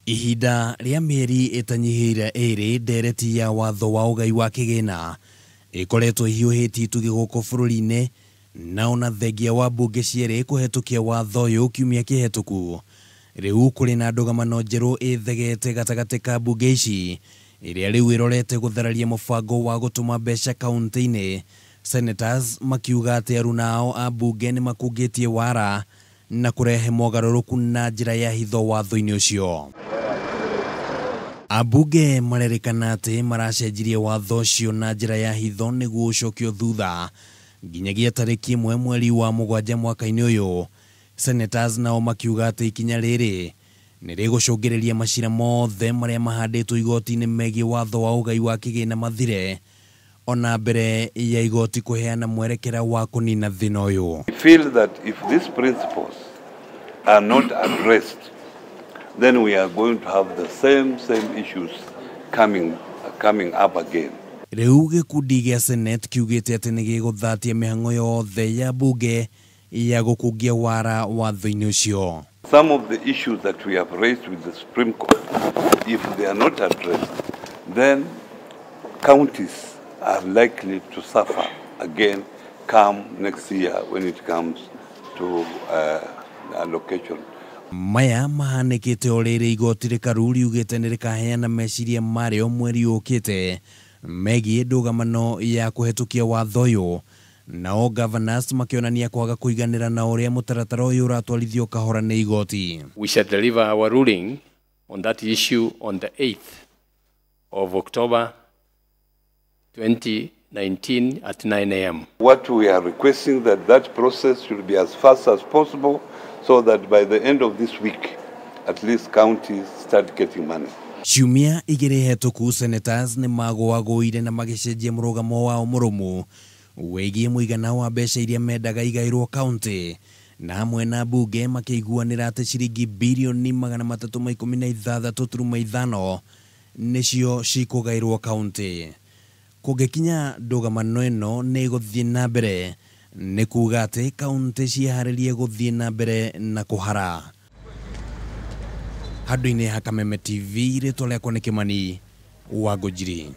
Ihinda rĩa mĩeri ĩtanyihĩire ĩrĩ, ndereti ya watho wa ũgai wa kĩgĩna ĩkoretwo ĩhiũhĩtie itugĩ gũkũ bũrũri-inĩ, na ona thengia wa mbunge cierĩ kũhetũkia watho ũyũ kiumia kĩhetũku, rĩu kũrĩ na ndũgamano njerũ ĩthegete gatagatĩ ka mbunge ici, ĩrĩa rĩu ĩrorete gũthararia mũbango wa gũtũma mbeca kaunti-inĩ. Senators makiuga atĩ aruna ao a mbunge nĩ makungĩtie wara na kũrehe mogarũrũku na njĩra ya hitho watho-inĩ ũcio. Ambunge marerĩkana atĩ maracenjirie watho ũcio na njĩra ya hitho nĩguo ũcokio thutha nginyagia tarĩki 1 mweri wa 7 mwaka-inĩ ũyũ. Senators nao makiuga atĩ ikinya rĩrĩ nĩ rĩgũcũngĩrĩria macira mothe marĩa mahandĩtwo igoti-inĩ megiĩ watho wa ũgai wa kĩgĩna mathire, ona mbere ya igoti kũheana mwerekera wa kũnina thĩna ũyũ. We feel that if these principles are not addressed, then we are going to have the same issues coming up again. Rĩu gĩkundi gĩa Senate kiugĩte atĩ nĩ gĩgũthatia mĩhang'o yothe ya mbunge ya gũkungia wara watho-inĩ ũcio. Some of the issues that we have raised with the Supreme Court, if they are not addressed, then counties are likely to suffer again come next year when it comes to allocation. Maya mahanĩkĩte o rĩrĩ igoti rĩkaru riugĩte nĩ rĩkaheana meciria marĩo mweri ũkĩte megiĩ ndũgamano ya kũhetũkia watho ũyũ, nao governors makĩonania kwaga kũiganĩra na ũrĩa mũtaratara ũyũ ũratwarithio kahora nĩ igoti. We shall deliver our ruling on that issue on the 8th of October 2019 at 9 a.m. What we are requesting that that process should be as fast as possible so that by the end of this week, at least counties start getting money. Ciumia igĩrĩ hetũku, senators nĩ magũagũire na magĩcenjia mũrũgamo wao mũrũmu wĩgiĩ mũigana wa mbeca iria mendaga igaĩrwo kaunti, na hamwe na mbunge makĩiguanĩra atĩ ciringi birioni 316.5 nĩcio cikũgaĩrwo kaunti. Kũngĩkinya ndũgamano ĩno nĩ ĩgũthiĩ na mbere, nĩ kuga atĩ kaunti ciĩharĩrie gũthiĩ na mbere na kũhara. Handũ-inĩ ha Kameme TV, rĩtwa rĩakwa nĩ Kĩmani wa Ngũnjiri.